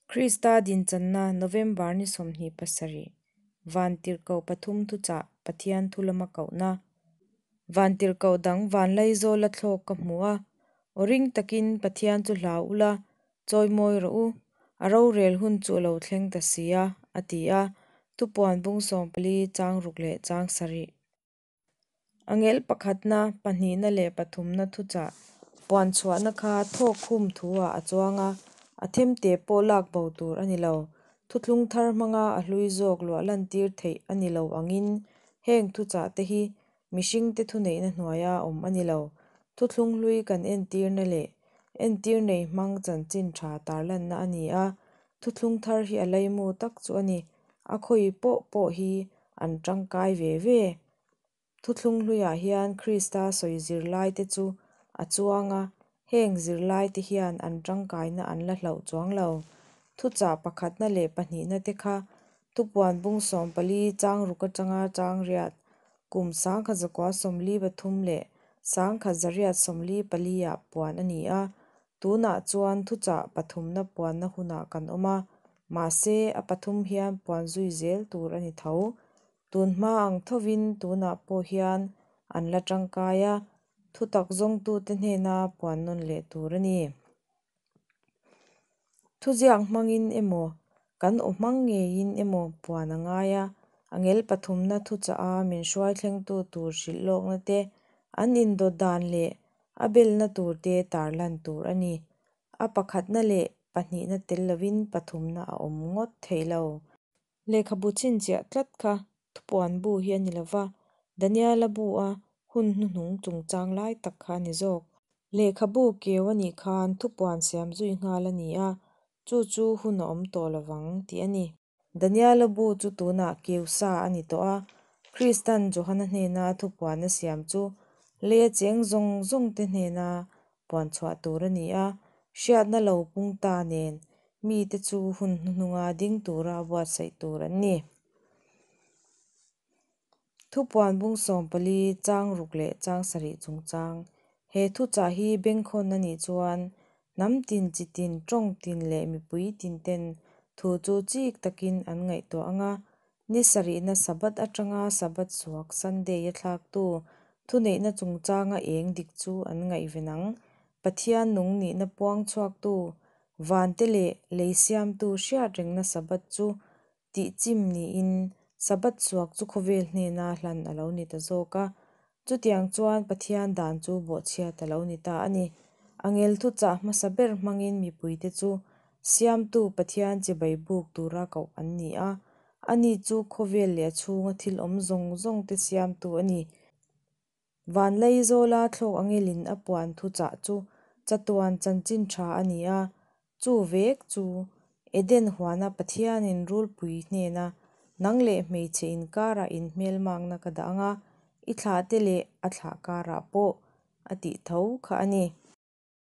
Krista dinchanna November ni 27, Vantirhkoh pathum thuchah Pathian thu lama kohna. Vantirhkoh dang vanlaizawla thlawk ka hmu a, aw ring takin Pathian chu hlau ula, chawimawi rawh u, a rorel hun chu a lo thleng ta si a, a ti a, Thupuan bung 14 chang ruk leh chang sarih. Angel pakhatna, pahnihna leh pathumna thuchah puan chhuahna kha thawk khum thu-ah a chuang a, a themte pawh lak bo tur a ni lo. Thuthlung thar hmanga a hlui zawk luah lantir theih a ni lo angin heng thuchahte hi mihringte thuneihna hnuaia awm a ni lo. Thuthlung hlui kan entirna leh entir nei hmang chanchin tha tarlanna a ni a, thuthlung thar hi a laimu tak chu a ni. A khawi pawh pawh hi an tangkai ve ve. Thuthlung hluiah hian Krista sawi zirlaite chu a chuang a, heng zirlaite hian an tangkaina an la hlauh chuang lo. Thuchah pakhatna leh pahnihna te kha Thupuan bung 14 chang ruk atanga chang riat, kum 1943 leh 1844 ah puan a ni a, tunah chuan thuchah pathumna puanna hunah kan awm a, mahse a pathum hian puan zui zel tur a ni tho. Tun hma ang thovin tunah pawh hian an la tangkai a, thutak zawngtute hnena puan nawn leh tur a ni. Thuziak hmangin emaw, kan aw hmang ngeiin emaw puan a ngai a, angel pathumna thuchah a min hruai thlengtu tur hrilh lawkna te, an indawt dan leh a belna tur te tarlan tur a ni. A pakhatna leh pahnihna tel lovin pathumna a awm ngawt thei lo. Lehkhabu chhinchhiah tlat kha thupuan bu hi a ni lo va, Daniela bu-a hun hnuhnung chungchang lai tak kha a ni zawk. Lehkhabu keu a nih khan thupuan siam zui nghal a ni a, chu chu hun a awm tawh lo vang tih a ni. Daniela bu chu tunah keu sa a ni tawh a, Kristan Johana hnena thupuan a siam chu leia cheng zawng zawngte hnena puan chhuah tur a ni a, hriatna lo pung ta nen mite chu hun hnuhnunga ding tura buatsaih tur an ni. Thupuan bung 14 chang ruk leh chang sarih chungchang He thuchah hi bengkhawn a nih chuan hnam tin, chi tin, tawng tin leh mipui tin ten thu chu chik takin an ngaihtuah ang a, ni sarihna Sabbath atanga Sabbath suak Sunday a thlaktu thuneihna chungchanga eng dik chu an ngaihven ang. Pathian nung nihna puang chhuaktu vante leh lei siamtu hriatrengna Sabbath chu tihchim niin Sabbath suak chu khawvel hnena hlan a lo ni ta zawk a. Chutiang chuan Pathian dan chu bawhchhiat a lo ni ta a ni. Angel thuchah hmasa ber hmangin mipuite chu Siamtu Pathian chibai buk tura koh an ni a. Ani chu khawvel leh a chhunga thil awm zawng zawngte siamtu a ni. Vanlaizawla thlawk angelin a puan thuchah chu chatuan chanchin tha a ni a, chu vek chu Eden huana Pathianin rulpui hnena nang leh hmeichhe inkarah inhmelmakna ka dah ang a, i thlahte leh a thlah karah pawh a tih tho kha a ni.